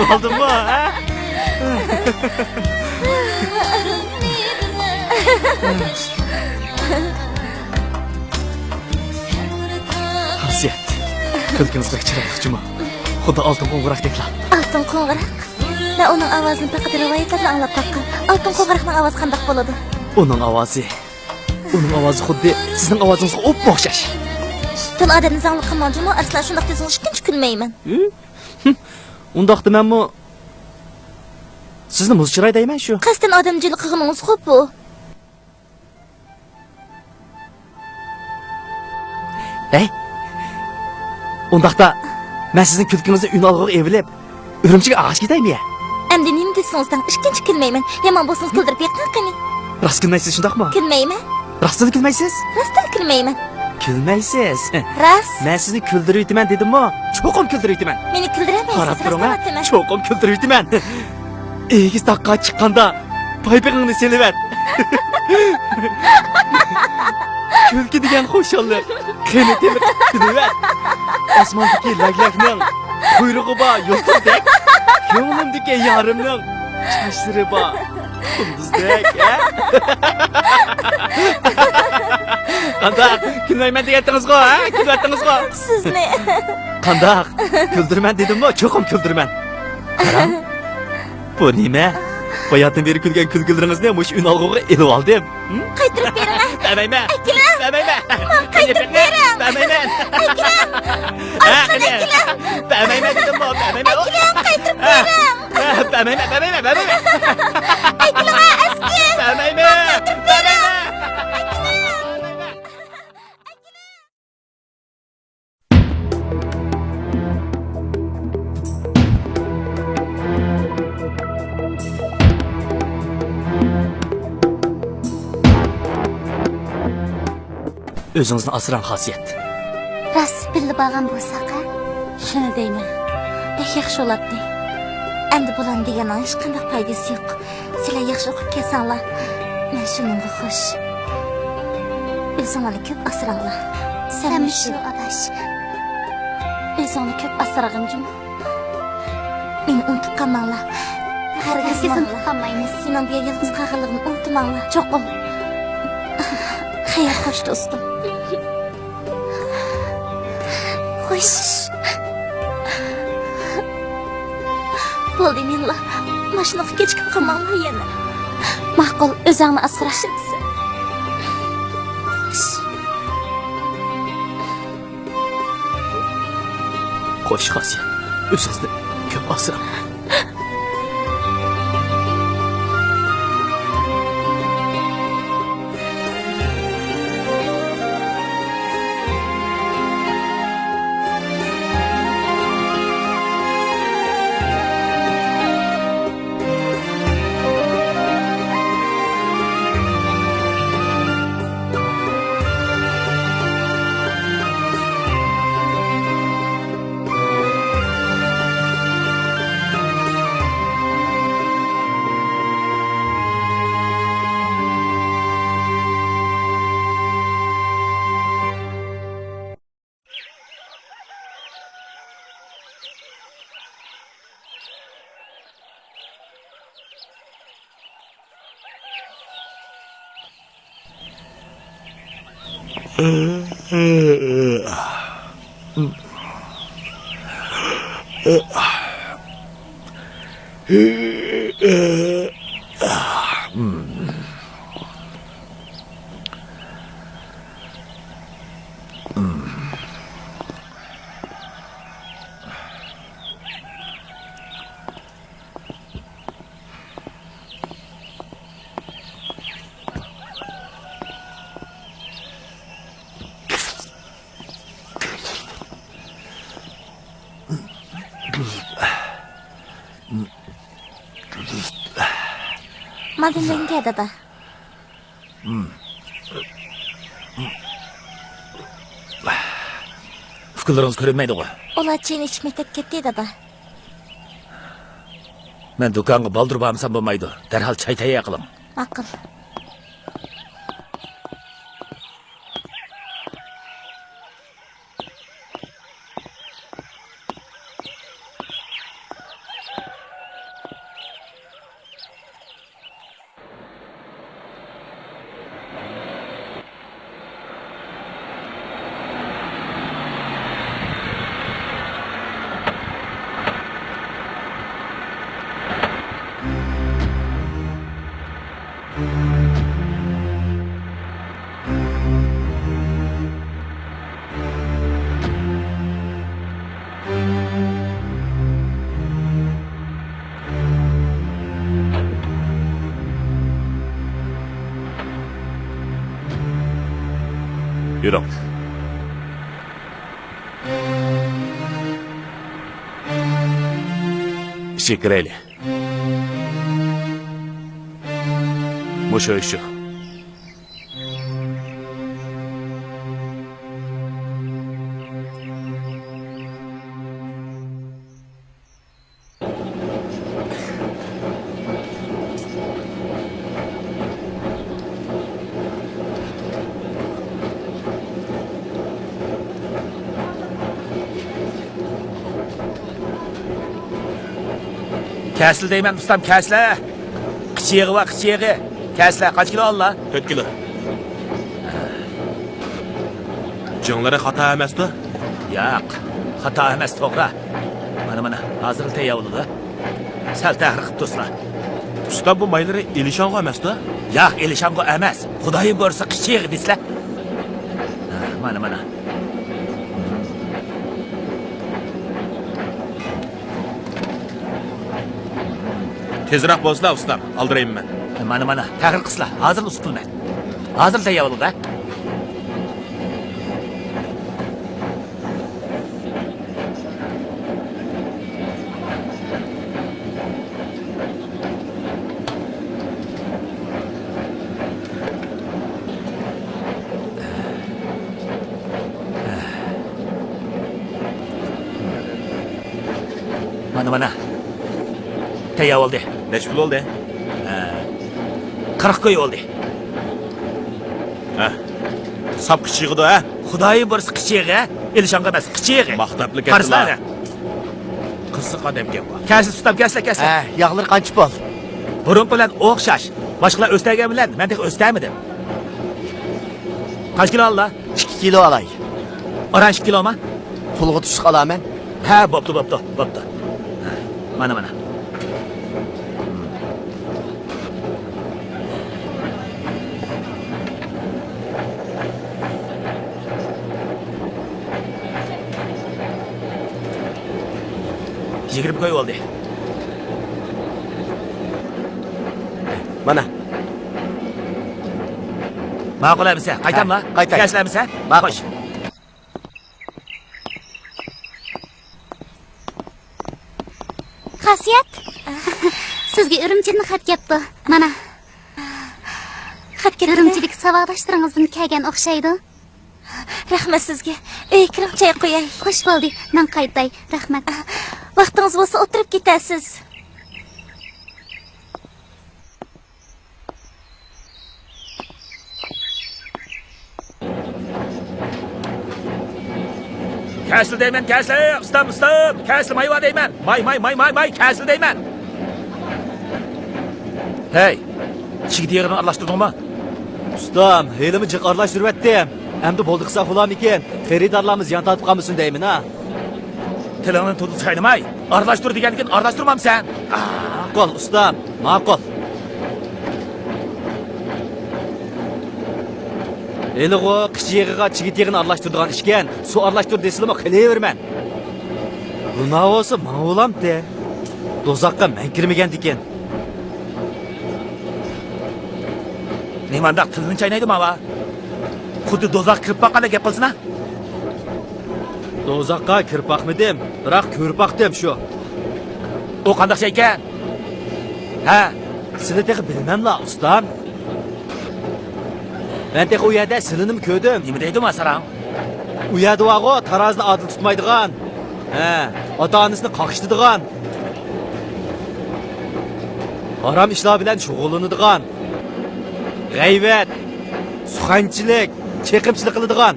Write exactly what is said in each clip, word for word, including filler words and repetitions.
ئالدىممۇ، ھە؟ خاسىيەت، كۈلكىڭىز بەك چىرايلىق جۇمۇ. خۇددى ئالتۇن قوڭغۇراقتەكلا. ئالتۇن قوڭغۇراق؟ مەن ئۇنىڭ ئاۋازىنى پەقەت رىۋايەتلەردىن ئاڭلاپ باققان. ئالتۇن قوڭغۇراقنىڭ ئاۋازى قانداق بولىدۇ؟ ئۇنىڭ ئاۋازى، ئۇنىڭ ئاۋازى خۇددى سىزنىڭ ئاۋازىڭىزغا ئوپمۇ ئوخشاش. تىل ئادەمنى زاڭلىق قىلماڭ جۇمۇ، ئەسلا شۇنداق تېز ئىككىنچى كۈلمەيمەن. ھە؟ ئۇنداقتا مەنمۇ سىزنى مۇز چىراي دەيمەن شۇ. قەستەن ئادەم جىلى قىلغىنىڭىزغۇ بۇ. ھەي! ئۇنداقتا، مەن سىزنىڭ كۈلكىڭىزنى ئۈنئالغۇغا ئېۋىلىپ، ئۈرۈمچىگە ئاغاچ كېتەيمۇ يە؟ ئەمدى نېمە دېسىڭىز دەڭ، ئىككىنچى كۈلمەيمەن. يامان بولسىڭىز كۈلدۈرۈپ بېقىڭ قېنى. راست كۈلمەيسىز، شۇنداقمۇ؟ كۈلمەيمەن. راستلا كۈلمەيسىز؟ راستلا كۈلمەيمەن. كۈلمەيسىز؟ راست. مەن سىزنى كۈلدۈرۈۋېتىمەن دېدىممۇ؟ چوقۇم كۈلدۈرۈۋېتىمەن. مېنى كۈلدۈرەلمەيسىز، قاراپ تۇرۇڭ، ھە؟ راستلا. چوقۇم كۈلدۈرۈۋېتىمەن. ئېگىز تاغقا چىققاندا پايپىقىڭنى سېلىۋەت. كۈلكە دېگەن خۇشاللىق، قېنى تېلىقىپ كۈلۈۋەت. ئاسماندىكى لەگلەكنىڭ قۇيرۇقى بار يۇلتۇزدەك، كۆڭلۈمدىكى يارىمنىڭ چاچلىرى بار قۇندۇزدەك، ھە؟ قانداق؟ كۈلمەيمەن دېگەنتىڭىزغۇ، ھە؟ كۈلۈۋەتتىڭىزغۇ؟ سىزنى. قانداق؟ كۈلدۈرىمەن دېدىممۇ؟ چوقۇم كۈلدۈرىمەن. قاراڭ. بۇ نېمە؟ باياتىن بېرى كۈلگەن كۈلكىلىرىڭىزنى مۇشۇ ئۈنئالغۇغا ئېلىۋالدىم. ھىم؟ قايتۇرۇپ بېرىڭ، ھە. بەرمەيمەن. ئەكېلىڭ. بەرمەيمەن. ماڭا قايتۇرۇپ بېرىڭ. بەرمەيمەن. ئەكېلىڭ. ھە، ئالسۇن، قېنى. ئەكېلىڭ. بەرمەيمەن دېدىممۇ، بەرمەيمەن. ئەكېلىڭ، قايتۇرۇپ ھە. بېرىڭ. ھە، بەرمەيمەن، بەرمەيمەن، بەرمەيمەن. ئەكېلىڭ، ھە، ئەسكى. بەرمەيمەن. ماڭا قايتۇرۇپ بېرىڭ. بەرمەيمەن. ئەكېلىڭ. ئۆزىڭىزنى ئاسراڭ، خاسىيەت. راست بىللە بارغان بولساق، ھە؟ شۇنى دەيمەن. بەك ياخشى بولاتتى. ئەمدى بۇلارنى دېگەننىڭ ھېچقانداق پايدىسى يوق. سىلەر ياخشى ئوقۇپ كەلسەڭلار، مەن شۇنىڭغا خوش. ئۆزۈڭلارنى كۆپ ئاسراڭلار. سەنمۇ شۇ، ئاداش. ئۆزۈڭنى كۆپ ئاسرىغىن جۇمۇ. مېنى ئۇنتۇپ قالماڭلار. ھەرگىز ئۇنتۇپ قالمايمىز. مېنىڭ بۇ يەردە يالغۇز قالغانلىقىمنى ئۇنتۇماڭلار. چوقۇم. خەير خوش، دوستۇم. خوش. بولدى، مىللا. ماشىنىغا كېچىكىپ قالماڭلار يەنە. ماقۇل، ئۆزۈڭنى ئاسرا. خوش. خوش، خاسىيەت. ئۆزىڭىزنى كۆپ ئاسراڭ. ماندىن لەڭگە، دادا. ئۇكىلىرىڭىز كۆرۈنمەيدىغۇ؟ ئۇلار چېيىنى ئىچىپ مەكتەپكە كەتتى، دادا. مەن دۇكانغا بالدۇر بارمىسام بولمايدۇ. دەرھال چاي تەييار قىلىڭ. ماقۇل. بېرىڭ. ئىچىگە كىرەيلى. مۇشۇ ئۆي شۇ. كەسلە دەيمەن، ئۇستام، كەسلە. قىچىغى بار، قىچىغى. كەسلە، قانچە كىلو ئاللا؟ تۆت كىلو. جىڭلىرى خاتا ئەمەستۇ؟ ياق، خاتا ئەمەس، توغرا. مانا، مانا، ھازىرلا تەييار بولىدۇ. سەل تەخىر قىلىپ تۇرسىلا. ئۇستا، بۇ مايلىرى ئېلىشاڭغۇ ئەمەستۇ؟ ياق، ئېلىشاڭغۇ ئەمەس. خۇدايىم بۇيرۇسا قىچىغى دېسىلە. ھە، مانا، مانا. تېزراق بولسىلا، ئۇستام، ئالدىرايمەن مەن. مانا، مانا، تەخىر قىلسىلا، ھازىرلا ئۇستا قىلىمەن. ھازىرلا تەييار بولىدۇ، ھە؟ مانا، مانا. تەييار بولدى. نەچچە پۇل بولدى؟ ھە. قىرىق كوي بولدى. ھە. ساپ قىچىغىدۇ، ھە؟ خۇدايىم بۇيرۇسا قىچىغى، ھە؟ ئېلىشاڭغۇ ئەمەس، قىچىغى. ماختاپلا قارىسىلا، كەتتىلا. ھە. قىزىق ئادەمكەن بۇ. كەسلە ئۇستام، كەسلە، كەسلە. ھە، ياغلىرى قانچە پۇل؟ بۇرۇنقى بىلەن ئوخشاش. باشقىلار ئۆستۈرگەن بىلەن مەن تېخى ئۆستۈرمىدىم. قانچە كىلو ئاللا؟ ئىككى كىلو ئالاي. ئاران ئىككى كىلوما؟ پۇلغا تۇشلۇق ئالامەن. ھە، بوپتۇ، بوپتۇ، بوپتۇ. ھە، مانا، مانا. يىگىرمە كوي بولدى. مانا. ماقۇل ئەمىسە، قايتاملا؟ ھە، قايتاي. كەچلەمىسە؟ ماقۇل. خوش. خاسىيەت، سىزگە ئۈرۈمچىدىن خەت كەپتۇ. مانا. خەت كەپتۇ. ئۈرۈمچىدىكى ساۋاقداشلىرىڭىزدىن كەلگەن ئوخشايدۇ. رەھمەت سىزگە. ئۆيگە كىرىڭ، چاي قۇياي. خوش بولدى. مەن قايتاي. رەھمەت. ۋاقتىڭىز بولسا ئولتۇرۇپ كېتەرسىز. كەسلە دەيمەن، كەسلە، ئۇستام، ئۇستام، كەسلە مايۋا دەيمەن، ماي، ماي، ماي، ماي، ماي، كەسلە دەيمەن. ھەي، چىگىت يېغىنى ئارىلاشتۇردۇڭمۇ؟ ئۇستام، ھېلىمۇ جىق ئارىلاشتۇرۇۋەتتىم. ئەمدى بولدى قىلساق بولارمىكىن؟ خېرىدارلارمۇ زىيان تارتىپ قالمىسۇن دەيمەن ھە. تىلىڭنى تۇتۇپ چاينىماي، ئارىلاشتۇر دېگەندىكىن ئارىلاشتۇرمامسەن؟ ماقۇل، ئۇستام، ماقۇل. ھېلىغۇ قىچا يېغىغا چىگىت يېغىنى ئارىلاشتۇرىدىغان ئىشكەن، سۇ ئارىلاشتۇر دېسىلىمۇ قىلىۋېرىمەن. بۇنداق بولسا ماڭا بولامتى؟ دوزاخقا مەن كىرمىگەندىكىن. نېمانداق تىلىنى چاينايدۇ ماۋا؟ خۇددى دوزاخقا كىرىپ باققاندەك گەپ قىلسىنا. دوزاخقا كىرىپ باقمىدىم، بىراق كۆرۈپ باقتىم شۇ. ئۇ قانداق شەيكەن؟ ھە؟ سىلى تېخى بىلمەملا، ئۇستام. مەن تېخى ئۇ يەردە سىلىنىمۇ كۆردۈم. نېمە دەيدۇ ما ساراڭ؟ ئۇ يەردە بارغۇ، تارازىنى ئادىل تۇتمايدىغان. ھە، ئاتا-ئانىسىنى قاقشىتىدىغان. ھارام ئىشلار بىلەن شۇغۇللىنىدىغان. غەيۋەت، سۇخەنچىلىك، چېقىمچىلىق قىلىدىغان.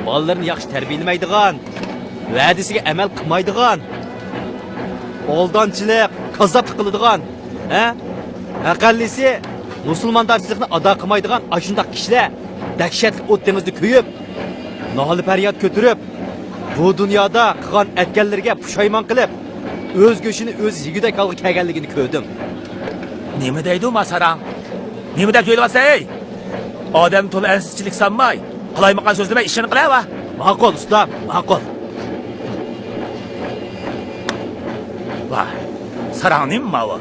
بالىلىرىنى ياخشى تەربىيەلىمەيدىغان. ۋەدىسىگە ئەمەل قىلمايدىغان. ئالدامچىلىق، كاززاپلىق قىلىدىغان. ھە؟ ئەقەللىسى مۇسۇلماندارچىلىقنى ئادا قىلمايدىغان ئاشۇنداق كىشىلەر دەھشەتلىك ئوت دېڭىزدا كۆيۈپ، نالە-پەرياد كۆتۈرۈپ، بۇ دۇنيادا قىلغان ئەتكەنلىرىگە پۇشايمان قىلىپ، ئۆز گۆشىنى ئۆزى يېگۈدەك ھالغا كەلگەنلىكىنى كۆردۈم. نېمە دەيدۇ ما ساراڭ؟ نېمە دەپ يۆلىۋاتسەن ھەي؟ ئادەمنى تولا ئەنسىزچىلىك سانماي، قالايمىقان سۆزلىمەي ئىشىڭنى قىلەۋە. ماقۇل، ئۇستام، ماقۇل. ۋاي، ساراڭ نېمە ماۋۇ؟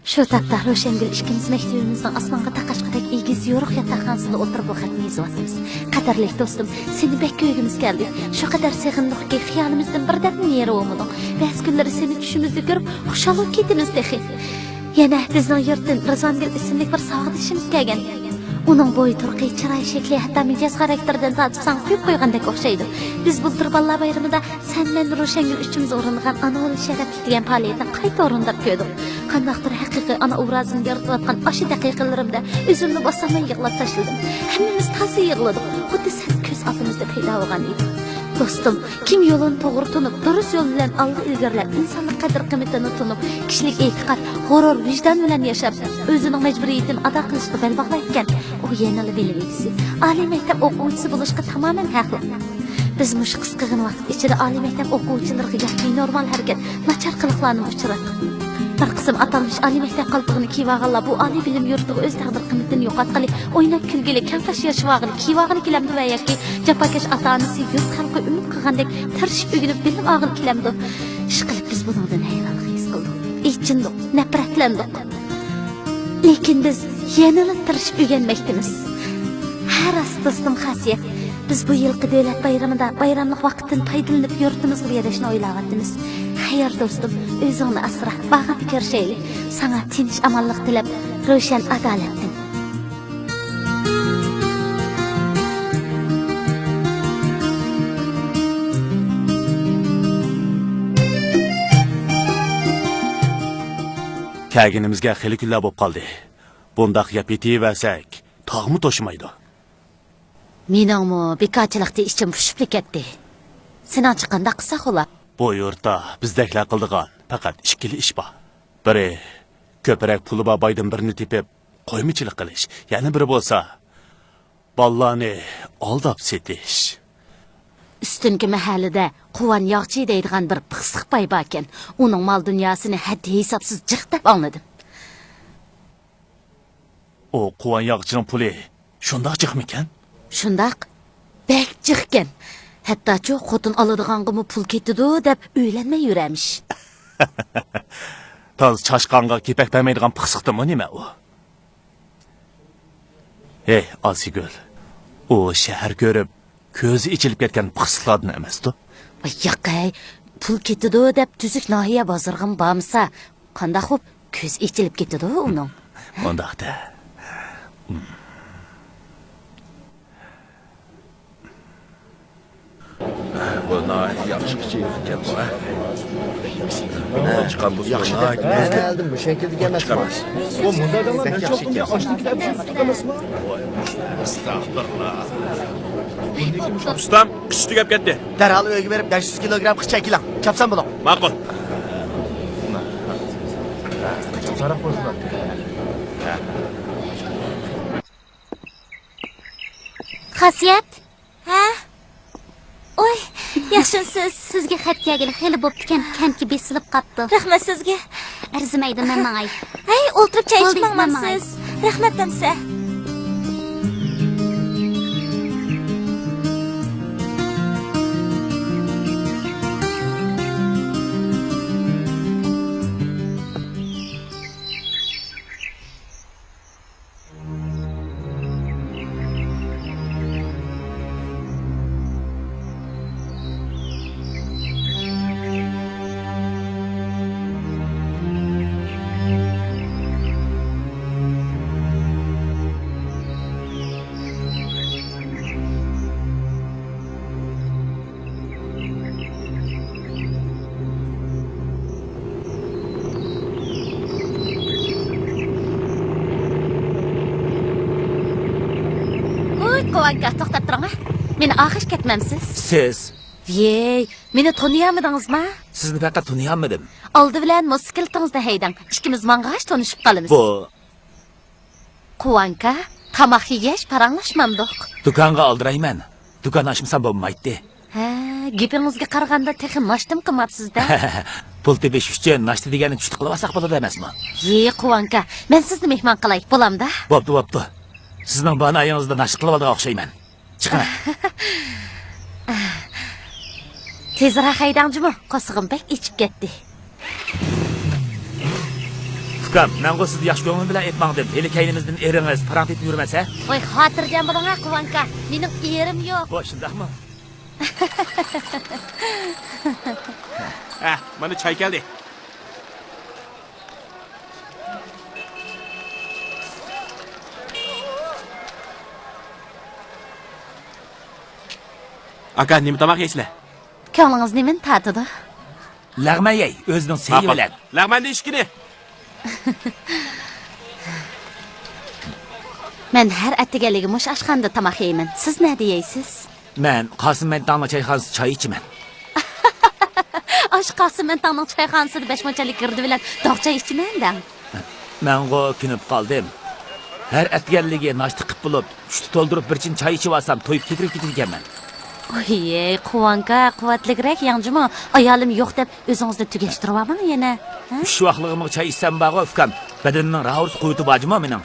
شۇ تاپتا روشەنگۈل ئىككىمىز مەكتىپىمىزنىڭ ئاسمانغا تاقاشقۇدەك ئېگىز يورۇق ياتاقخانىسىدا ئولتۇرۇپ بۇ خەتنى يېزىۋاتىمىز. قەدىرلىك دوستۇم، سېنى بەك كۆرگۈمىز كەلدى. شۇ قەدەر سېغىندۇقكى، خىيالىمىزدىن بىردەممۇ نېرى بولمىدۇڭ. بەزى كۈنلىرى سېنى چۈشىمىزدە كۆرۈپ، خۇشال بولۇپ كېتىمىز تېخى. يەنە بىزنىڭ يۇرتتىن رىزۋانگۈل ئىسىملىك بىر ساۋاقدىشىمىز كەلگەن. ئۇنىڭ بوي تۇرقى، چىراي شەكلى، ھەتتا مىجەز خاراكتېرىدىن تارتىپ ساڭا قويۇپ قويغاندەك ئوخشايدۇ. بىز بۇلتۇر بالىلار بايرىمىدا سەن مەن روشەنگۈل ئۈچىمىز ئورۇندىغان ئانا ئۇل شەرەپلىك دېگەن پائالىيەتنى قايتا ئورۇنداپ كۆردۇق. قانداقتۇر ھەقىقىي ئانا ئوبرازىنى يارىتىۋاتقان ئاشۇ دەقىقىلىرىمدە ئۆزۈمنى باسالماي يىغلاپ تاشلىدىم. ھەممىمىز تازا يىغلىدۇق. خۇددى سەن كۆز ئالدىمىزدا پەيدا بولغان ئىدىڭ. دوستۇم، كىم يولىنى توغرا تونۇپ، دۇرۇس يول بىلەن ئالغا ئىلگىرىلەپ، ئىنسانلىق قەدىر-قىممىتىنى تونۇپ، كىشىلىك ئېتىقاد، غۇرۇر، ۋىجدان بىلەن ياشاپ، ئۆزىنىڭ مەجبۇرىيىتىنى ئادا قىلىشقا بەل باغلايدىكەن، ئۇ يەنىلا بىلىم ئىگىسى، ئالىي مەكتەپ ئوقۇغۇچىسى بولۇشقا تامامەن ھەقلىق. بىز مۇشۇ قىسقىغىنە ۋاقىت ئىچىدە ئالىي مەكتەپ ئوقۇغۇچىلىرىغا ياكى نورمال ھەرىكەت، ناچار قىلىقلارنىمۇ ئۇچراتتۇق. بىر قىسىم ئاتالمىش ئالىي مەكتەپ قالپىغىنى كىيىۋالغانلار بۇ ئالىي بىلىم يۇرتىغا ئۆز تەقدىر قىممىتىنى يوقاتقىلى، ئويناپ كۈلگىلى، كەڭ قاش ياشىۋالغىلى، كىيىۋالغىلى كېلەمدۇ ۋە ياكى جاپاكەش ئاتا-ئانىسى يۇرت خەلقى ئۈمىد قىلغاندەك تىرىشىپ ئۆگىنىپ بىلىم ئالغىلى كېلەمدۇ؟ ئىشقىلىپ بىز بۇنىڭدىن ھەيرانلىق ھېس قىلدۇق، ئېچىندۇق، نەپرەتلەندۇق. لېكىن بىز يەنىلا تىرىشىپ ئۆگەنمەكتىمىز. ھە راست، دوستۇم خاسىيەت، بىز بۇ يىلقى دۆلەت بايرىمىدا بايراملىق ۋاقىتتىن پايدىلىنىپ يۇرتىمىزغا بېرىشنى ئويلاۋاتىمىز. خەير دوستۇم، ئۆزۈڭنى ئاسرا، باغرىڭدا كۆرۈشەيلى. ساڭا تىنچ ئامانلىق تىلەپ، روشەن ئادالەتتىن. كەلگىنىمىزگە خېلى كۈنلەر بولۇپ قالدى. بۇنداق يەپ يېتىۋەرسەك، تاغمۇ توشىمايدۇ. مېنىڭمۇ بىكارچىلىقتا ئىچىم پۇشۇپلا كەتتى. سېنىڭچە قانداق قىلساق بولا؟ بۇ يۇرتتا بىزدەكلەر قىلىدىغان پەقەت ئىككىلا ئىش بار. بىرى، كۆپرەك پۇلى بار بايدىن بىرنى تېپىپ، قويمىچىلىق قىلىش. يەنە بىرى بولسا، بالىلارنى ئالداپ سېتىش. ئۈستۈنكى مەھەللىدە قۇۋان ياغچى دەيدىغان بىر پىخسىق باي باركەن. ئۇنىڭ مال-دۇنياسىنى ھەددى-ھېسابسىز جىق دەپ ئاڭلىدىم. ئۇ قۇۋان ياغچىنىڭ پۇلى شۇنداق جىقمىكەن؟ شۇنداق. بەك جىقكەن. ھەتتاچۇ خوتۇن ئالىدىغانغىمۇ پۇل كېتىدۇ دەپ ئۆيلەنمەي يۈرەرمىش. تاز چاشقانغا كېپەك بەرمەيدىغان پىخسىقتىمۇ نېمە ئۇ؟ ھەي، ئاسىيگۈل، ئۇ شەھەر كۆرۈپ، كۆزى ئېچىلىپ كەتكەن پىخسىقلاردىن ئەمەستۇ؟ ۋاي ياق ھەي، پۇل كېتىدۇ دەپ تۈزۈك ناھىيە بازىرىغىمۇ بارمىسا، قانداق بوپ كۆزى ئېچىلىپ كېتىدۇ ئۇنىڭ؟ ئۇنداق دە. بۇ ناھايىتى ياخشى كىچىك ئىكەن بۇ، ھە؟ چىققان بۇ ياخشى ناھايىتى لەززەتلىك. مەن ئالدىم، بۇ شەكىلدىكى ئەمەس. بۇ مۇنداق ئاشنى كېلىپ ئەستەغپىرۇللا. ئۇستام، قىچ تۈگەپ كەتتى. دەرھال ئۆيگە بېرىپ، بەش يۈز كىلوگرام قىچ ئەكېلىڭ. چاپسان بولۇڭ. ماقۇل. خاسىيەت؟ ھە؟ ئوي، ياخشىمۇسىز؟ سىزگە خەت كەلگىلى خېلى بوپتىكەن، كەنتكە بېسىلىپ قاپتۇ. رەھمەت سىزگە. ئەرزىمەيدۇ، مەن ماڭاي. ھەي، ئولتۇرۇپ چاي ئىچىپ ماڭمامسىز؟ رەھمەت ئەمسە. ۋوي، قۇۋانكا، توختاپ تۇرۇڭ، ھە. مېنى ئاخىش كەتمەمسىز؟ سىز؟ ۋىي، مېنى تونۇيالمىدىڭىزما؟ سىزنى پەقەت تونۇيالمىدىم. ئالدى بىلەن موتوسىكلىتىڭىزنى ھەيدەڭ. ئىككىمىز ماڭغاچ تونۇشۇپ قالىمىز. بۇ قۇۋانكا، تاماق يېگەچ پاراڭلاشمامدۇق؟ دۇكانغا ئالدىرايمەن. دۇكان ئاچمىسام بولمايتتى. ھە، گېپىڭىزگە قارىغاندا تېخى ناشتىمۇ قىلماپسىز-دە. پۇل تېپىش ئۈچۈن ناشتا دېگەننى چۈشتە قىلىۋالساق بولىدۇ ئەمەسمۇ؟ يې، قۇۋانكا، مەن سىزنى مېھمان قىلاي، بولامدا؟ بوپتۇ، بوپتۇ. سىزنىڭ بار ناھىيىڭىزدە ناشتا قىلىۋالىدىغان ئوخشايمەن. چىقىڭ. تېزراق ھەيدەڭ جۇمۇ، قورسىقىم بەك ئېچىپ كەتتى. ئۇكام، مەنغۇ سىزنى ياخشى كۆڭلۈم بىلەن ئېيتماڭدىم. ھېلى كەينىمىزدىن ئېرىڭىز پاراڭ تېتىپ يۈرمەسە؟ ۋاي، خاتىرجەم بولۇڭ ھە، قۇۋانكا. مېنىڭ ئېرىم يوق. ۋاي، شۇنداقمۇ؟ ھە، مانا چاي كەلدى. ئاكا، نېمە تاماق يەيسىلەر؟ كۆڭلىڭىز نېمىنى تارتىدۇ؟ لەغمەن يەي، ئۆزىنىڭ سېيى بىلەن. لەغمەن دېيىشكىنى. مەن ھەر ئەتىگەنلىكى مۇشۇ ئاشخانىدا تاماق يەيمەن. سىز نەدە يەيسىز؟ مەن قاسىم مەنتاڭنىڭ چايخانىسىدا چاي ئىچىمەن. ئاشۇ قاسىم مەنتاڭنىڭ چايخانىسىدا بەش مونچەللىك گىردە بىلەن داغ چاي ئىچىمەن دەڭ. مەنغۇ كۆنۈپ قالدىم. ھەر ئەتىگەنلىكى ناشتا قىپ بولۇپ، چۈشتە تولدۇرۇپ بىر چىن چاي ئىچىۋالسام، تويۇپ كېكىرىپ كېتىدىكەنمەن. ئويەي، قۇۋانكا، قۇۋۋەتلىكرەك يەڭ جۇمۇ. ئايالىم يوق دەپ ئۆزىڭىزنى تۈگەشتۈرۈۋالماڭ يەنە. ھە؟ ئۈچ ۋاقلىقىمغا چاي ئىچسەم بارغۇ، ئۇكام. بەدىنىمنىڭ راۋۇرۇس قۇۋۋىتى بار جۇمۇ مېنىڭ.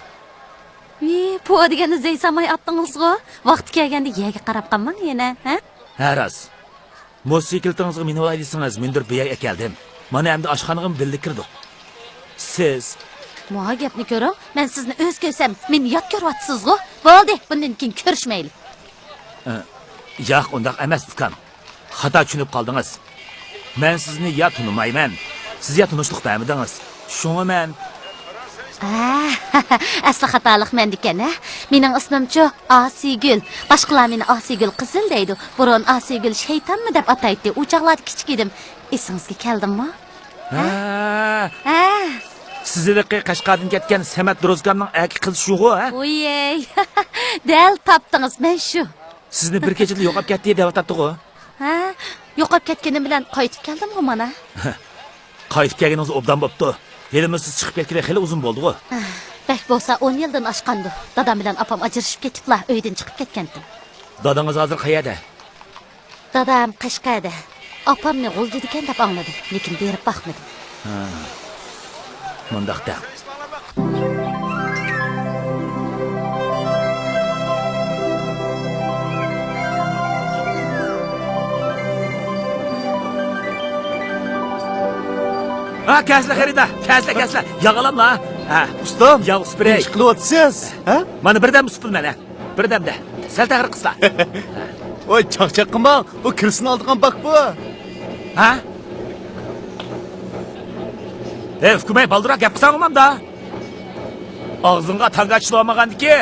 ۋىي، پو دېگەننى زەي سالماي ئاتتىڭىزغۇ. ۋاقتى كەلگەندە يەرگە قاراپ قالماڭ يەنە، ھە؟ ھە، راست. موتوسىكلىتىڭىزغا مىنىۋالاي دېسىڭىز، مىندۈرۈپ بېرەي ئەكەلدىم. مانا ئەمدى ئاشخانىغىمۇ بىللە كىردۇق. سىز. ماۋۇ گەپنى كۆرۈڭ، مەن سىزنى ئۆز كۆرسەم، مېنى يات كۆرۈۋاتىسىزغۇ؟ بولدى، بۇندىن كېيىن كۆرۈشمەيلى. ئە، ياق، ئۇنداق ئەمەس، ئۇكام. خاتا چۈشىنىپ قالدىڭىز. مەن سىزنى يا تونۇمايمەن، سىز يا تونۇشلۇق بەرمىدىڭىز. شۇڭا مەن. ئە، ئەسلى خاتالىق مەندىكەن، ھە؟ مېنىڭ ئىسمىمچۇ ئاسىيگۈل. باشقىلار مېنى ئاسىيگۈل قىزىل دەيدۇ. بۇرۇن ئاسىيگۈل شەيتانمۇ دەپ ئاتايتتى. ئۇ چاغلاردا كىچىك ئىدىم. ئېسىڭىزگە كەلدىممۇ؟ ھە. ھە. سىز ھېلىقى قەشقەردىن كەتكەن سەمەت دروزكامنىڭ ئەركە قىزى شۇغۇ، ھە؟ ۋىيەي. دەل تاپتىڭىز، مەن شۇ. سىزنى بىر كېچىدە يوقاپ كەتتى دەۋاتاتتىغۇ. ھە، يوقاپ كەتكىنىم بىلەن قايتىپ كەلدىمغۇ مانا. قايتىپ كەلگىنىڭىز ئوبدان بوپتۇ. ھېلىمۇ سىز چىقىپ كەتكىلى خېلى ئۇزۇن بولدىغۇ. بەك بولسا ئون يىلدىن ئاشقاندۇ. دادام بىلەن ئاپام ئاجرىشىپ كېتىپلا ئۆيدىن چىقىپ كەتكەنتىم. دادىڭىز ھازىر قەيەردە؟ دادام قەشقەردە. ئاپامنى غۇلجىدىكەن دەپ ئاڭلىدىم، لېكىن بېرىپ باقمىدىم. ھە. مۇنداق دەڭ. ھە، كەلسىلە خېرىدار، كەلسىلە، كەلسىلە. ياغ ئالاملا. ھە. ئۇستام، ياغ سۈپۈرەي. نېمە ئىش قىلىۋاتىسىز؟ ھە؟ مانا بىردەم سۈپۈرىمەن، ھە. بىردەمدە. سەل تەخىر قىلسا. ۋاي، چاقچاق قىلماڭ. بۇ كىرسىنى ئالىدىغان باك بۇ. ھە؟ ھەي، ئۇكىمەي، بالدۇراق گەپ قىلساڭ ئۇمامدا. ئاغزىڭغا تاڭگا چىشلىۋالمىغاندىكى،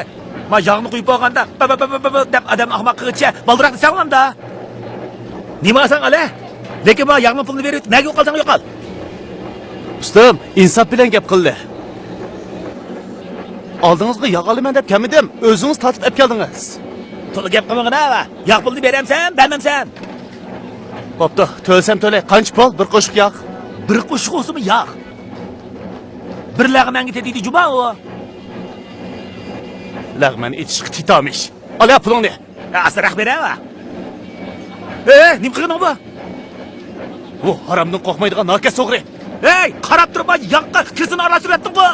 ما ياغنى قۇيۇپ بولغاندا، بە، بە، بە، بە، بە، بە دەپ ئادەمنى ئاخماق قىلغىچە بالدۇراق دېسەڭ ئۇمامدا. نېمە ئالساڭ ئالە. لېكىن ما ياغنىڭ پۇلىنى بېرىپ، نەگە يوقالساڭ يوقال. ئۇستام، ئىنساپ بىلەن گەپ قىلدى. ئالدىڭىزغا ياغ ئالىمەن دەپ كەلمىدىم، ئۆزىڭىز تارتىپ ئەپ كەلدىڭىز. تولا گەپ قىلمىغىن ھە. ياغ پۇلىنى بېرەمسەن، بەرمەمسەن؟ بوپتۇ، تۆلىسەم تۆلەي. قانچە پۇل؟ بىر قوشۇق ياغ. بىر قوشۇق بولسىمۇ ياغ. بىر لەغمەنگە تېتىيدۇ جۇما ئۇ. لەغمەن ئېتىشقا تېتىيالمىش. ئال يا پۇلۇڭنى. ئاستىراق بېرە. ئەي، نېمە قىلغىنىڭ بۇ؟ بۇ ھارامدىن قورقمايدىغان ناكەس ئوغرى. ھەي، قاراپ تۇرۇپ ياغقا كىرسىنى ئارىلاشتۇرۇۋەتتىڭغۇ.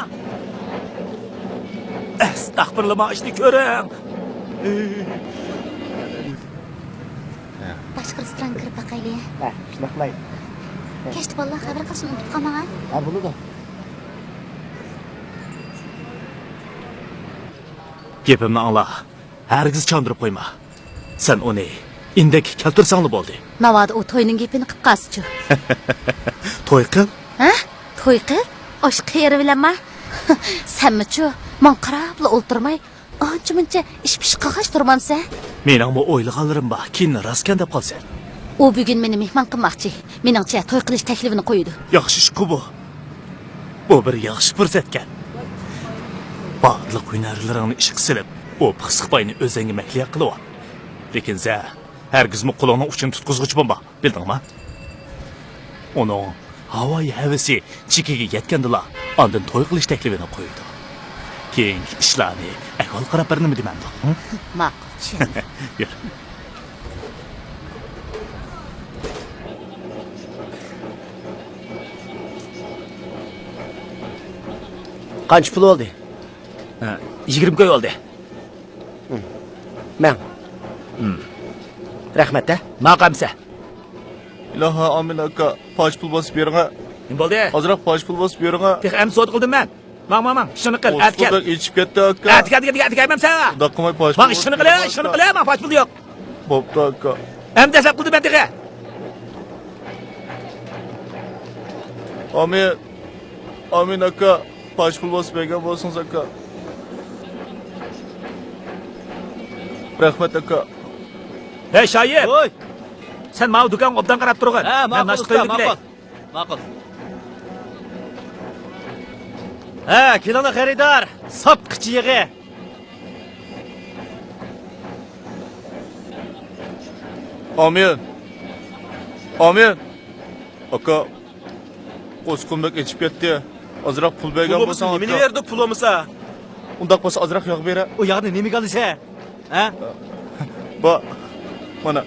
ئەستەغپىرۇللا، ما ئىشنى كۆرۈڭ. باشقا رېستورانغا كىرىپ باقايلى. ھە، شۇنداق قىلايلى. كەچتە بالىلار خەۋەر قىلىشنى ئۇنتۇپ قالماڭ ھە. ھە، بولىدۇ. گېپىمنى ئاڭلا. ھەرگىز چاندۇرۇپ قويما. سەن ئۇنى ئىندەككە كەلتۈرسەڭلا بولدى. ناۋادا ئۇ توينىڭ گېپىنى قىپ قالسىچۇ؟ توي قىل. ھە؟ توي قىل؟ ئاشۇ قېرى بىلەنما؟ سەنمۇچۇ، ماڭا قاراپلا ئولتۇرماي، ئانچە-مۇنچە ئىش-پىش قىلغاچ تۇرمامسەن؟ مېنىڭمۇ ئويلىغانلىرىم بار، كېيىن راستكەن دەپ قالىسەن. ئۇ بۈگۈن مېنى مېھمان قىلماقچى. مېنىڭچە، توي قىلىش تەكلىپىنى قويىدۇ. ياخشى ئىشقۇ بۇ. بۇ بىر ياخشى پۇرسەتكەن. بارلىق ھۈنەرلىرىڭنى ئىشقا سېلىپ، ئۇ پىخسىق باينى ئۆزەڭگە مەھلىيا قىلىۋال. لېكىن سەن ھەرگىزمۇ قولۇڭنىڭ ئۇچىنى تۇتقۇزغۇچى بولما، بىلدىڭما؟ ئۇنىڭ ھاۋايى ھەۋىسى چېكىگە يەتكەندىلا، ئاندىن توي قىلىش تەكلىپىنى قويىدۇ. كېيىنكى ئىشلارنى ئەھۋال قاراپ بىر نېمە دېمەمدۇق، ھە؟ ماقۇل، چۈشەندىم. يۈر. قانچە پۇل بولدى؟ ھە، يىگىرمە كوي بولدى. مەڭ. رەھمەت ھە. ماقۇل ئەمىسە. ئىلاھە، ئامىل ئاكا، پاچ پۇل باسىپ بېرىڭە. نېمە بولدى؟ ئازراق پاچ پۇل باسىپ بېرىڭە. تېخى ئەمدى سودا قىلدىم مەن. ماڭ، ماڭ، ماڭ، ئىشىڭنى قىل، ئەتە كەل. ئوسمانبەك ئېچىپ كەتتى، ئاكا. ئەتە كەل، ئەتە كەل، ئەتە كەلمەمسەن؟ ئۇنداق قىلماي، پاش ماڭ، ئىشىڭنى قىل، ئىشىڭنى قىل، ماڭ، پاش پۇل يوق. بوپتۇ، ئاكا. ئەمدى دەسلەپ قىلدىم مەن تېخى. ئامىن. ئامىن، ئاكا. پاش پۇل باسىپ بەرگەن بولسىڭىز، ئاكا. رەھمەت، ئاكا. ھەي، شايىپ! ۋوي! سەن ماۋۇ دۇكانغا ئوبدان قاراپ تۇرغىن. ھە، مەن ماقۇل، ناشتا ئۇستا، تەييارلاپ كېلەي. ماقۇل. ماقۇل. ھە، كېلىڭلار خېرىدار. ساپ قىچا يېغى. ئامىن. ئامىن. ئاكا، قوسقۇم بەك ئېچىپ كەتتى. ئازراق پۇل بەرگەن بولساڭ، ئاكا. پۇل بولمىسا نېمىنى بېرىدۇ، پۇل بولمىسا؟ ئۇنداق بولسا ئازراق ياغ بېرە. ئۇ ياغنى نېمىگە ئالىسەن؟ ھە؟ با، مانا.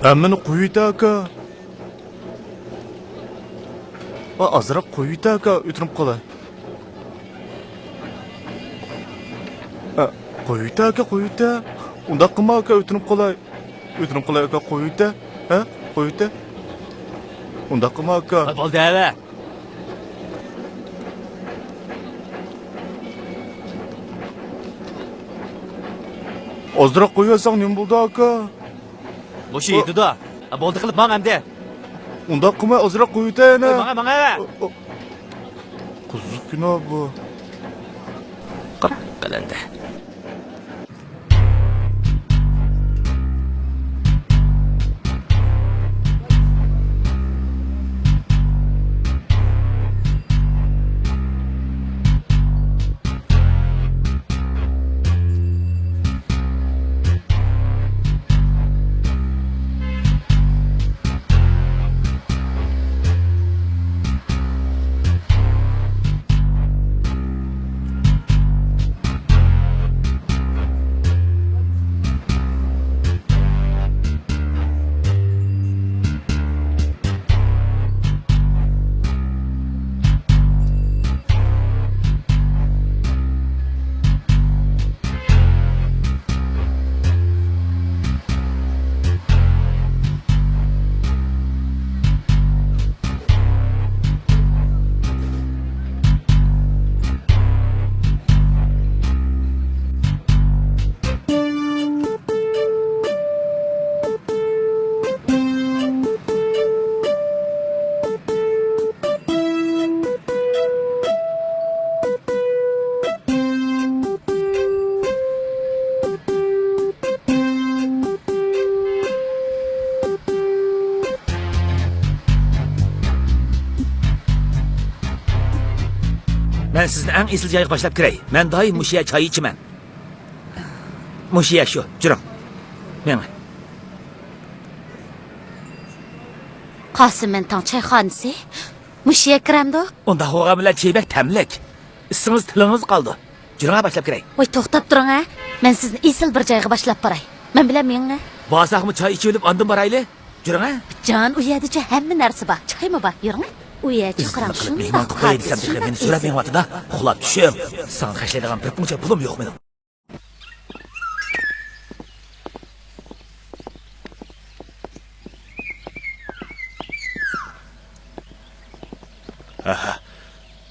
ھەممىنى قويۇۋېتە، ئاكا. ئا، ئازراق قويۇۋېتە، ئاكا، ئۆتۈنۈپ قالاي. ئا، قويۇۋېتە، ئاكا، قويۇۋېتە. ئۇنداق قىلما، ئاكا، ئۆتۈنۈپ قالاي. ئۆتۈنۈپ قالاي، ئاكا، قويۇۋېتە. ھە؟ قويۇۋېتە. ئۇنداق قىلما، ئاكا. ھە، بولدى، ھەۋە. ئازراق قويۇۋەتسەڭ نېمە بولدى، ئاكا؟ مۇشۇ يېتىدۇ. ھە، بولدى قىلىپ ماڭ ئەمدى. ئۇنداق قىلماي ئازراق قويۇۋېتە يەنە. قوي، ماڭا، ماڭا. ئو، ئو. قىزىق كىنو بۇ. قاراڭ قىلىندى. مەن سىزنى ئەڭ ئېسىل جايغا باشلاپ كىرەي. مەن دائىم مۇشۇ يەردە چاي ئىچىمەن. مۇشۇ يەر شۇ، جۈرۈڭ. مېڭە. قاسىم مەنتاڭ چايخانىسى؟ مۇشۇ يەر كىرەمدۇ؟ ئۇنداق بولغان بىلەن چاي بەك تەملىك. ئىسسىڭىز تىلىڭىزدا قالىدۇ. جۈرۈڭە، باشلاپ كىرەي. ۋاي، توختاپ تۇرۇڭ ھە. مەن سىزنى ئېسىل بىر جايغا باشلاپ باراي. مەن بىلەن مېڭىڭە. بارساقمۇ چاي ئىچىۋېلىپ ئاندىن بارايلى. جۈرۈڭە. جان، ئۇ يەردىچۇ ھەممە نەرسە بار. چايمۇ بار. يۈرۈڭە. ئۇ يەر چاقىراڭ شۇنداق مېھمان قىلىپ قوياي دېسەم تېخى مېنى سۆرەپ مېڭىۋاتىدۇ. ئۇخلاپ چۈشۈڭ. ساڭا خەجلەيدىغان بىر پۇڭچە پۇلۇم يوق مېنىڭ.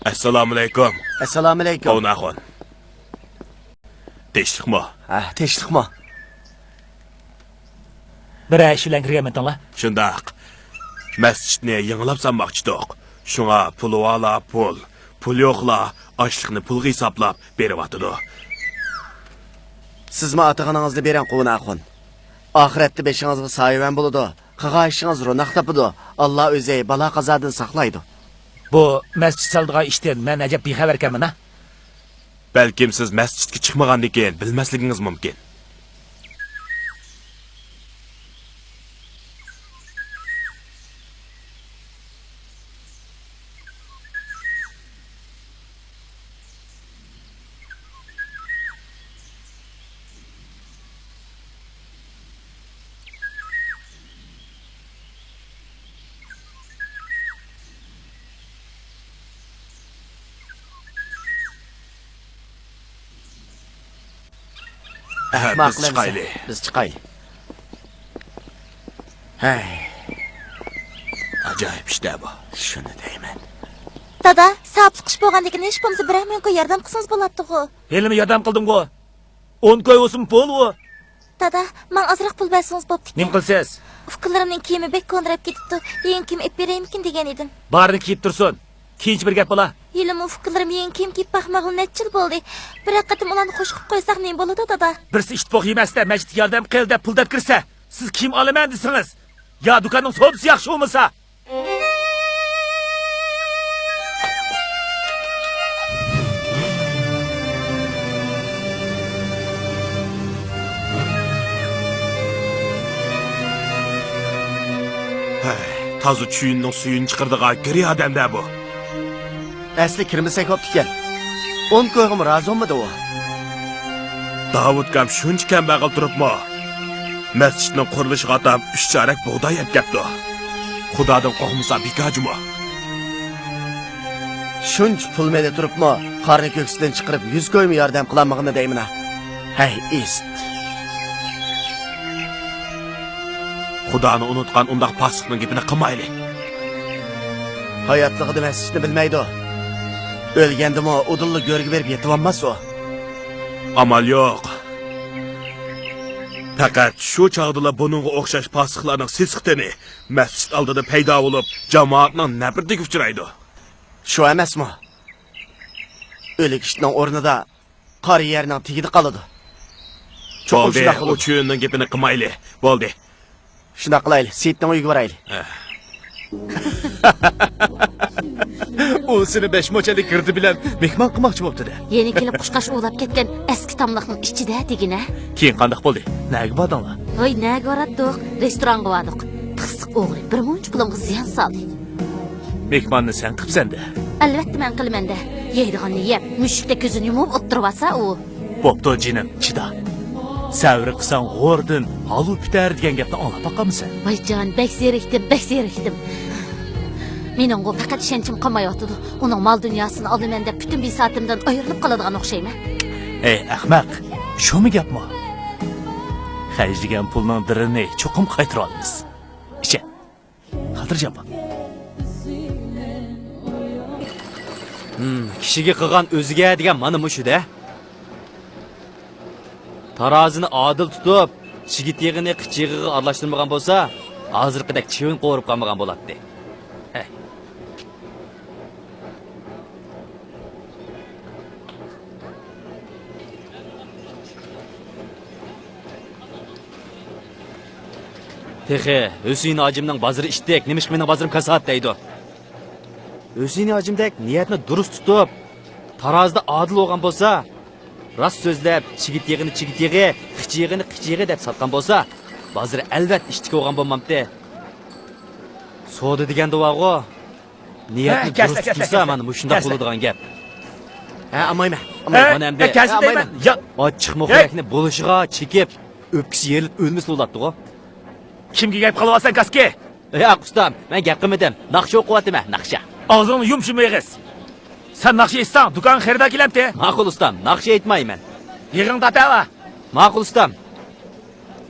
ئەسسالامۇئەلەيكۇم. ئەسسالامۇئەلەيكۇم. قوۋۇن ئاخۇن. تىنچلىقمۇ؟ ھە، تىنچلىقمۇ؟ بىرەر ئىش بىلەن كىرگەنمىتىڭلار؟ شۇنداق. مەسچىتنى يېڭىلاپ سالماقچىدۇق. شۇڭا پۇلى بارلار پۇل، پۇلى يوقلار ئاشلىقنى پۇلغا ھېسابلاپ بېرىۋاتىدۇ. سىزمۇ ئاتىغىنىڭىزنى بېرىڭ، قوۋۇن ئاخۇن. ئاخىرەتتە بېشىڭىزغا سايىۋەن بولىدۇ. قىلغان ئىشىڭىز روناق تاپىدۇ. ئاللا ئۆزى بالا-قازادىن ساقلايدۇ. بۇ مەسچىت سالىدىغان ئىشتىن مەن ئەجەب بىخەۋەركەنمەن-ھە؟ بەلكىم سىز مەسچىتكە چىقمىغاندىكىن بىلمەسلىكىڭىز مۇمكىن. ئەھە، بىز ماقۇل ئەمىسە، چىقايلى. بىز چىقايلى. ھەي. ئاجايىپ ئىش-دە بۇ. شۇنى دەيمەن. دادا، ساپلىق ئىش بولغاندىكىن ھېچ بولمىسا بىرەر مىڭ كوي ياردەم قىلسىڭىز بولاتتىغۇ. ھېلىمۇ ياردەم قىلدىمغۇ. ئون كوي بولسىمۇ بولىدىغۇ. دادا، ماڭا ئازراق پۇل بەرسىڭىز بوپتىكەن. نېمە قىلىسىز؟ ئۇكىلىرىمنىڭ كىيىمى بەك كونىراپ كېتىپتۇ. يېڭى كىيىم ئېلىپ بېرەيمىكىن دېگەن ئىدىم. بارىنى كىيىپ تۇرسۇن. كېيىنچە بىر گەپ بولا. ھېلىمۇ ئۇكىلىرىم يېڭى كىيىم كىيىپ باقمىغىلى نەچچە يىل بولدى. بىرەر قېتىم ئۇلارنى خوش قىلىپ قويساق نېمە بولىدۇ، دادا؟ بىرسى ئىت پوق يېمەستە، مەسچىتكە ياردەم قىل دەپ پۇل دەپ كىرسە، سىز كىيىم ئالىمەن دېسىڭىز، يا دۇكاننىڭ سودىسى ياخشى بولمىسا. ھەي، تازا چۈيۈننىڭ سۈيىنى چىقىرىدىغان گىرى ئادەم-دە بۇ. ئەسلى كىرمىسەك بوپتىكەن. ئون كويغىمۇ رازى بولمىدى ئۇ. داۋۇت ئاكام شۇنچە كەمبەغەل تۇرۇپمۇ، مەسچىتنىڭ قۇرۇلۇشىغا ئاتاپ ئۈچ چارەك بۇغداي ئەپ كەپتۇ. خۇدادىن قورقمىسا بىكار جۇمۇ. شۇنچە پۇل مېلى تۇرۇپمۇ، قارنى كۆكسىدىن چىقىرىپ يۈز كويمۇ ياردەم قىلالمىغىنى دەيمىنا. ھەي، ئىت! خۇدانى ئۇنتقان ئۇنداق پاسىقنىڭ گېپىنى قىلمايلى. ھاياتلىقىدا مەسچىتنى بىلمەيدۇ. ئۆلگەندىمۇ ئۇدۇللا گۆرگە بېرىپ يېتىۋالماس ئۇ. ئامال يوق. پەقەت شۇ چاغدىلا بۇنىڭغا ئوخشاش پاسىقلارنىڭ سېسىق تېنى مەسچىت ئالدىدا پەيدا بولۇپ، جامائەتنىڭ نەپرىتىگە ئۇچرايدۇ. شۇ ئەمەسمۇ؟ ئۆلۈك ئىتنىڭ ئورنىدا قارا يەرنىڭ تېگىدە قالىدۇ. چوقۇم بولدى، شۇنداق بولىدۇ. ئۇ چۈيۈننىڭ گېپىنى قىلمايلى. بولدى. شۇنداق قىلايلى، سېيىتنىڭ ئۆيىگە بارايلى. ئە. ئۇ سېنى بەش موچەنلىك گىردى بىلەن مېھمان قىلماقچى بوپتۇ-دە. يەنە كېلىپ قۇشقاچ ئوۋلاپ كەتكەن ئەسكى تاملىقنىڭ ئىچىدە دېگىنە. كېيىن قانداق بولدى؟ نەگە باردىڭلار؟ ۋاي، نەگە باراتتۇق؟ رېستورانغا باردۇق. پىخسىق ئوغرى بىر مۇنچە پۇلۇمغا زىيان سالدى. مېھماننى سەن قىپسەن-دە. ئەلۋەتتە مەن قىلىمەن-دە. يەيدىغاننى يەپ، مۈشۈكتەك كۆزىنى يۇمۇپ ئولتۇرۇۋالسا ئۇ. بوپتۇ جېنىم، چىدا. سەۋرى قىلساڭ غورىدىن ھالۋا پۈتەر دېگەن گەپنى ئاڭلاپ باققانمىسەن؟ ۋايجان، بەك زېرىكتىم، بەك زېرىكتىم. مېنىڭغۇ پەقەت ئىشەنچىم قالمايۋاتىدۇ. ئۇنىڭ مال-دۇنياسىنى ئالىمەن دەپ پۈتۈن بىساتىمدىن ئايرىلىپ قالىدىغان ئوخشايمەن. ئەي ئەخمەق، شۇمۇ گەپمۇ؟ خەجلىگەن پۇلنىڭ بىرىنى چوقۇم قايتۇرالىمىز. ئىچە. خاتىرجەم بول. ھىم، كىشىگە قىلغان ئۆزىگە دېگەن مانا مۇشۇ-دە. تارازىنى ئادىل تۇتۇپ، چىگىت يېغىنى قىچا يېغىغا ئارىلاشتۇرمىغان بولسا، ھازىرقىدەك چىۋىن قورۇپ قالمىغان بولاتتى. ھەي. تېخى ھۈسەيىن ھاجىمنىڭ بازىرى ئىتتىك، نېمىشقا مېنىڭ بازىرىم كاسات دەيدۇ؟ ھۈسەيىن ھاجىمدەك نىيەتنى دۇرۇس تۇتۇپ، تارازىدا ئادىل بولغان بولسا، راست سۆزلەپ، چىگىت يېغىنى چىگىت يېغى، قىچا يېغىنى قىچا يېغى دەپ ساتقان بولسا، بازىرى ئەلۋەتتە ئىتتىك بولغان بولمامتى؟ سودا دېگەندە بارغۇ، نىيەتنى ھە، كەسلە، دۇرۇس كەسلە، تۇتمىسا، كەسلە. مانا مۇشۇنداق كەسلە. بولىدىغان گەپ. ھە، ئالمايمەن، ھە، ئالمايمەن. مانا ئەمدى. ھە، كەسلە ھە، دەيمەن. ئالمايمەن. يا. ئاچچىق مۇخ يۈرەكنى بولۇشىغا چېكىپ، ئۆپكىسى يېرىلىپ ئۆلمىسە بولاتتىغۇ. كىمگە گەپ قىلىۋاتىسەن، كاسكى؟ ياق، ئۇستام، مەن گەپ قىلمىدىم. ناخشا ئوقۇۋاتىمەن، ناخشا. ئاغزىڭنى يۇم، شۇم ئېغىز. سەن ناخشا ئېيتساڭ، دۇكانغا خېرىدار كېلەمتى؟ ماقۇل، ئۇستام، ناخشا ئېيتمايمەن. يىغىڭ تارتىۋا. ماقۇل، ئۇستام.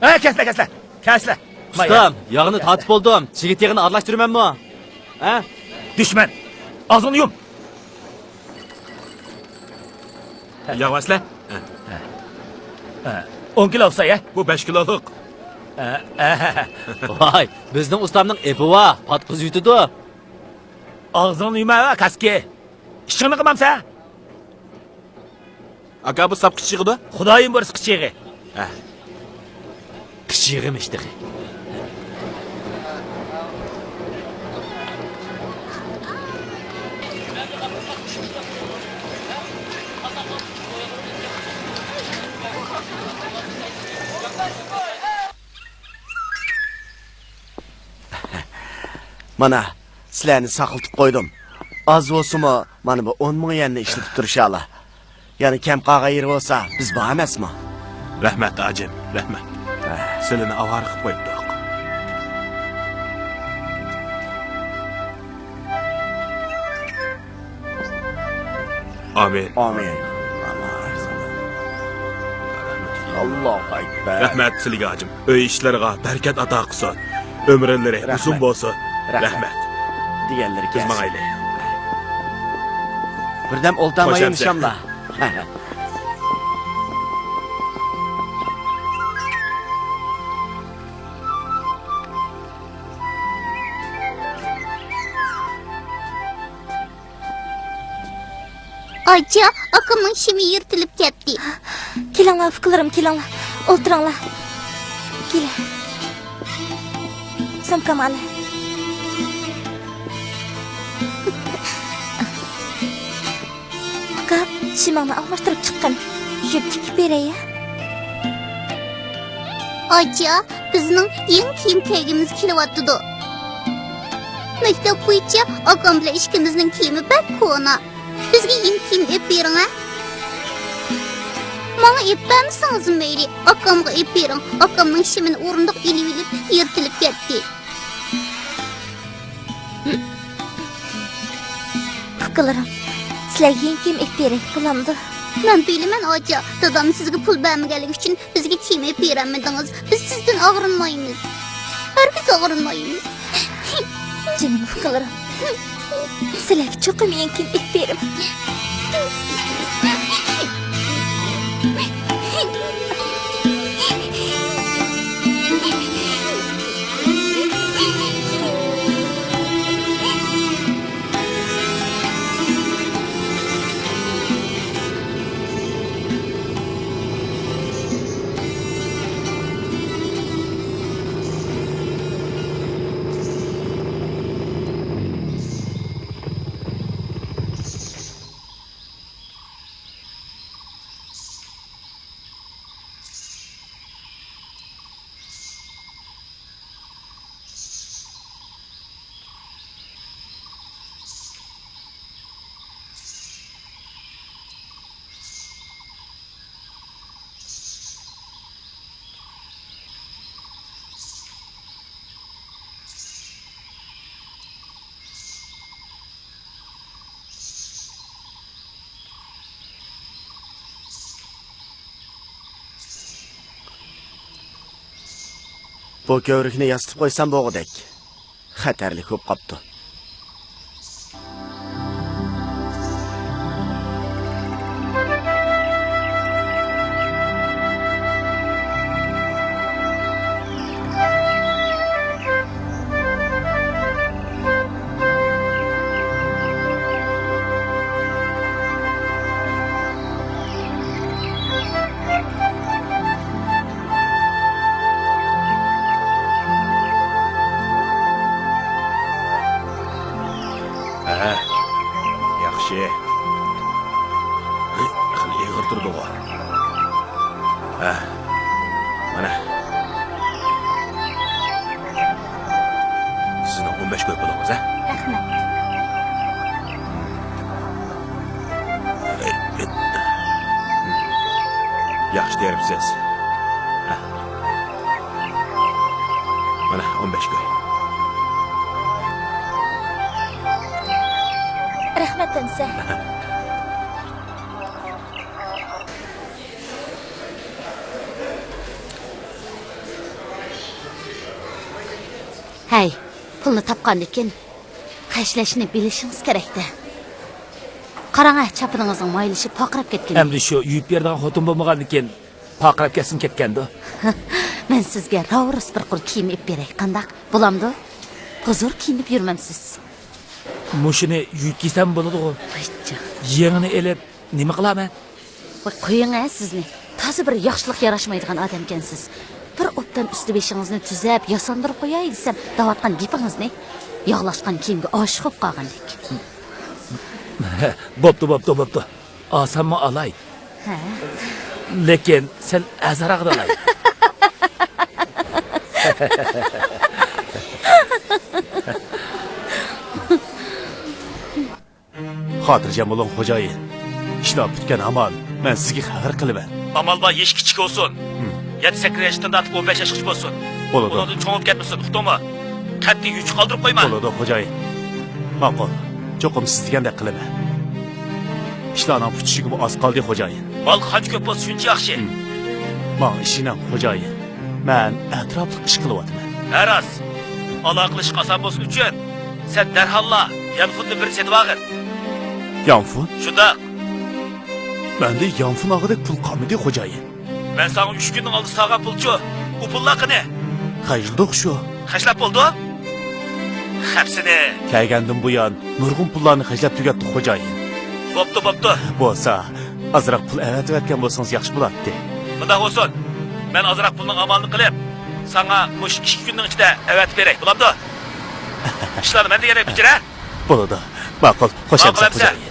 ھە، كەسلە، كەسلە، كەسلە. ئۇستام، ياغنى تارتىپ بولدۇم. چىگىت يېغىنى ئارىلاشتۇرىمەنمۇ؟ ھە؟ دۈشمەن، ئاغزىڭنى يۇم. ياغ بەرسىلە. ئون كىلو ئوخشاي، ھە؟ بۇ بەش كىلولۇق. ۋاي، بىزنىڭ ئۇستامنىڭ ئېپى بار، پاتقۇز يۇتىدۇ. ئاغزىڭنى يۇمە، كاسكى. ئىشىڭنى قىلمامسەن؟ ئاكا، بۇ ساپ قىچىغىدۇ؟ خۇدايىم بۇرسا قىچىغى. ھە. قىچىغىمىش تېخى. مانا، سىلەرنى ساقلىتىپ قويدۇم. ئاز بولسىمۇ، مانا بۇ ئون مىڭ يۈەننى ئىشلىتىپ تۇرۇشالا. يەنە كەم قالغان يېرى بولسا، بىز بار ئەمەسمۇ؟ رەھمەت، ھاجىم، رەھمەت. ھە. سىلىنى ئاۋارە قىلىپ قويۇپتۇق. ئامىن. ئامىن. ئاللاھۇ ئەكبەر. رەھمەت سىلىگە ھاجىم. ئۆي ئىشلىرىغا بەرىكەت ئاتا قىلسۇن. ئۆمرۈڭلىرى رەھمەت. ئۇزۇن بولسۇن. رەھمەت. رەھمەت. دېگەنلىرى بىز كەلسۇن. ماڭايلى. بىردەم ئولتۇرمايۇ نىشانلا. ئاچا، ئاكامنىڭ شىمى يىرتىلىپ كەتتى. كېلىڭلار، ئۇكىلىرىم، كېلىڭلار. ئولتۇرۇڭلار. كېلە. سومكامنى ئالە. ئۇكام، شىمىڭنى ئالماشتۇرۇپ چىققىن. يۈرۈپ تىكىپ بېرەي. ئاچا، بىزنىڭ يېڭى كىيىم كىيگۈمىز كېلىۋاتىدۇ. مەكتەپ بويىچە ئاكام بىلەن ئىككىمىزنىڭ كىيىمى بەك كونا. بىزگە يېڭى كىيىم ئېلىپ بېرىڭە. ماڭا ئېلىپ بەرمىسىڭىزمۇ مەيلى، ئاكامغا ئېلىپ بېرىڭ. ئاكامنىڭ شىمىنى ئورۇندۇق ئېلىۋېلىپ يىرتىلىپ كەتتى. ئۇكىلىرىم، سىلەرگە يېڭى كىيىم ئېلىپ بېرەي، بولامدۇ؟ مەن بىلىمەن، ئاچا. دادام سىزگە پۇل بەرمىگەنلىكى ئۈچۈن بىزگە كىيىم ئېلىپ بېرەلمىدىڭىز. بىز سىزدىن ئاغرىنمايمىز. ھەرگىز ئاغرىنمايمىز. جېنىم ئۇكىلىرىم، سىلەرگە چوقۇم يېڭى كىيىم ئېلىپ بېرىمەن. بۇ كۆۋرۈكنى ياسىتىپ قويسام بولغۇدەك. خەتەرلىك بولۇپ قاپتۇ. ھە، ياخشى. خېلى ئېغىر تۇرىدىغۇ. ھە، مانا. سىزنىڭ ئون بەش كوي پۇلىڭىز، ھە؟ رەھمەت. ياخشى تېرىپسىز. ھە. مانا، ئون بەش كوي. رەھمەت، ئەمىسە. ھەي، پۇلنى تاپقاندىكىن خەجلەشنى بىلىشىڭىز كېرەكتى. قاراڭە، چاپىنىڭىزنىڭ مايلىشىپ پارقىراپ كەتكىنى. ئەمدى شۇ يۇيۇپ بېرىدىغان خوتۇن بولمىغاندىكىن پارقىراپ كەتسىمۇ كەتكەندۇ. مەن سىزگە راۋۇرۇس بىر قۇر كىيىم ئېلىپ بېرەي، قانداق؟ بولامدۇ؟ ھۇزۇر كىيىنىپ يۈرمەمسىز. مۇشۇنى يۇيۇپ كىيسەم بولىدىغۇ. ۋايجان. يېڭىنى ئېلىپ نېمە قىلامەن؟ ۋاي، قويۇڭ ھە سىزنى. تازا بىر ياخشىلىق ياراشمايدىغان ئادەمكەنسىز. بىر ئوبدان ئۈستى بېشىڭىزنى تۈزەپ، ياساندۇرۇپ قوياي دېسەم، دەۋاتقان گېپىڭىزنى. ياغلاشقان كىيىمگە ئاشىق بولۇپ قالغاندەك. بوپتۇ، بوپتۇ، بوپتۇ. ئالساممۇ ئالاي. ھە. لېكىن سەل ئازراقلا ئالاي. خاتىرجەم بولۇڭ، خوجايىن. ئىشلار پۈتكەن ھامان مەن سىزگە خەۋەر قىلىمەن. ئامال بار، يېشى كىچىك بولسۇن. ھىم. يەتتە سەككىز ياشتىن تارتىپ ئون بەش ياشقىچە بولسۇن. بولىدۇ. ئۇنىڭدىن چوڭىيىپ كەتمىسۇن، ئۇقتۇڭمۇ؟ قەتئىي يوچۇق قالدۇرۇپ قويما. بولىدۇ، خوجايىن. ماقۇل. چوقۇم سىز دېگەندەك قىلىمەن. ئىشلارنىڭ پۈتۈشىگىمۇ ئاز قالدى، خوجايىن. مال قانچە كۆپ بولسا، شۇنچە ياخشى. ھىم. ماڭا ئىشىنىڭ، خوجايىن. مەن ئەتراپلىق ئىش قىلىۋاتىمەن. ھە، راست. ئالاقىلىشىش ئاسان بولسۇن ئۈچۈن، سەن دەرھاللا يانفوننى بىر سېتىۋالغىن. يانفون؟ شۇنداق. مەندە يانفون ئالغۇدەك پۇل قالمىدى، خوجايىن. مەن ساڭا ئۈچ كۈننىڭ ئالدىدا سالغان پۇلچۇ، ئۇ پۇللار قېنى؟ خەجلىدۇق شۇ. خەجلەپ بولدۇ؟ خەپسىنى. كەلگەندىن بۇيان نۇرغۇن پۇللارنى خەجلەپ تۈگەتتۇق، خوجايىن. بوپتۇ، بوپتۇ. بولسا، ئازراق پۇل ئەۋەتىۋەتكەن بولسىڭىز ياخشى بولاتتى. مۇنداق بولسۇن، مەن ئازراق پۇلنىڭ ئامالىنى قىلىپ، ساڭا مۇشۇ ئىككى كۈننىڭ ئىچىدە ئەۋەتىپ بېرەي، بولامدۇ؟ ئىشلارنى مەن دېگەندەك بېجىرە. بولىدۇ. ماقۇل، خوش ماقۇل ئەمىسە، ئەمىسە. خوجايىن.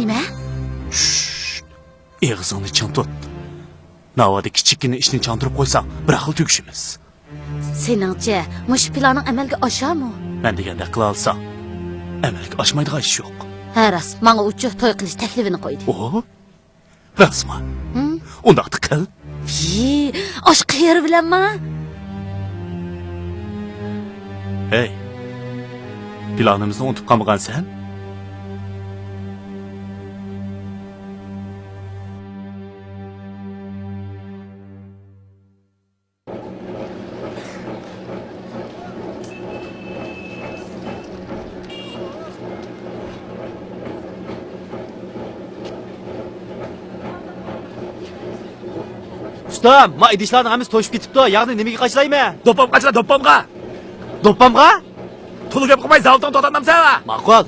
نېمە؟ ششش! ئېغىزىڭنى چىڭ تۇت. ناۋادا كىچىككىنە ئىشنى چاندۇرۇپ قويساڭ، بىراقلا تۈگىشىمىز. سېنىڭچە، مۇشۇ پىلانىڭ ئەمەلگە ئاشارمۇ؟ مەن دېگەندەك قىلالىساڭ، ئەمەلگە ئاشمايدىغان ئىش يوق. ھە، راست، ماڭا ئۇچۇ توي قىلىش تەكلىپىنى قويدى. ئوھو، راستمۇ؟ ھىم؟ ئۇنداقتا قىل. يى، ئاشۇ قېرى بىلەنما؟ ھەي، پىلانىمىزنى ئۇنتۇپ قالمىغانسەن؟ ئۇستام، ما ئىدىشلارنىڭ ھەممىسى توشۇپ كېتىپتۇ. ياغنى نېمىگە قاچىلايمەن؟ دوپپام قاچىلا، دوپپامغا. دوپپامغا؟ تولا گەپ قىلماي، زاۋۇتۇڭ توختاتامسەن ۋە؟ ماقۇل.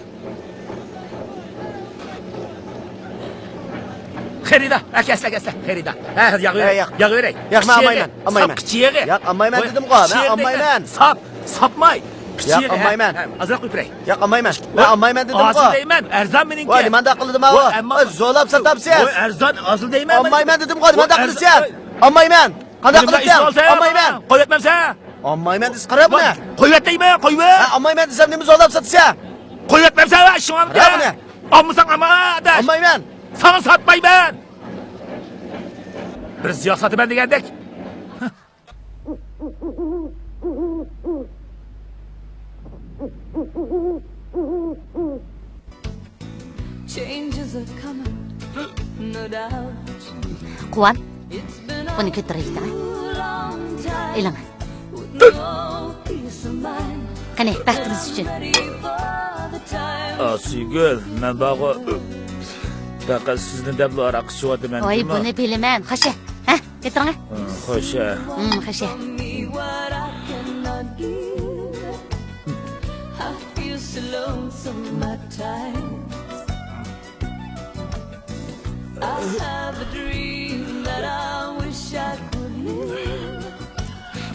خېرىدار، ئەكەسلە، ئەكەسلە، خېرىدار. ھە، ياغ بېرەي، ياغ بېرەي. ياق، مەن ئالمايمەن، ئالمايمەن. ساپ كىچىكى. ياق، ئالمايمەن دېدىمغۇ، مەن ئالمايمەن. ساپ، ساپماي. ياق، ئالمايمەن. ھە، ئازراق قويۇپ بېرەي. ياق، ئالمايمەن. مەن ئالمايمەن دېدىمغۇ. ئازىل دەيمەن، ئەرزان مېنىڭكى. ۋاي، نېمانداق قىلدىم ھاۋا؟ زورلاپ ساتامسەن. ئالمايمەن دېدىمغۇ، نېمانداق قىلىسەن؟ ئالمايمەن. قانداق قىلىسەن؟ ئالمايمەن. قويۇۋەتمەمسەن؟ ئالمايمەن دېسە قارا بۇنى. قويۇۋەت دەيمەن، قويۇۋەت. ھە، ئالمايمەن دېسەم نېمە زورلاپ ساتىسەن؟ قويۇۋەتمەمسەن ۋە ئىشىڭ ئالدى. قارا بۇنى. ئالمىساڭ ئالما، ئاداش. ئالمايمەن. ساڭا ساتمايمەن. بىر زىيا ساتىمەن دېگەندەك. Changes are coming, no doubt. قۇۋان، بۇنى كۆتۈرۈۋېتىڭ. ئېلىڭ. قېنى، بەختىمىز ئۈچۈن. ئاسىيگۈل، مەن بارغۇ، پەقەت سىزنى دەپلا ھاراق ئىچىۋاتىمەن. ۋاي، بۇنى بىلىمەن. خوشە. ھە، كېتىڭە. خوشە. ھىم، خوشە.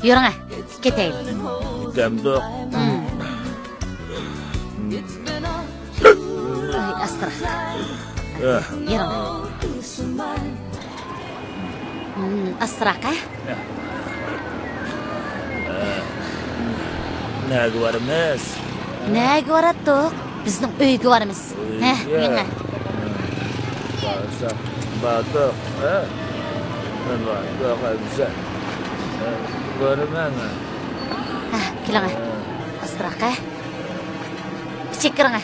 يۈرۈڭە، كېتەيلى. كېتەمدۇق؟ ھىم. ئاي، ئاستىراق. يۈرۈڭە. ھىم، ئاستىراق، ھە؟ نەگە بارىمىز؟ نەگە باراتتۇق؟ بىزنىڭ ئۆيگە بارىمىز. ھە، مېڭە. بارساق، باردۇق، ھە؟ باردۇق، ھەمزە. بارىمەن. ھە، كېلىڭە. ئاستىراق، ھە؟ ئىچىگە كىرىڭە.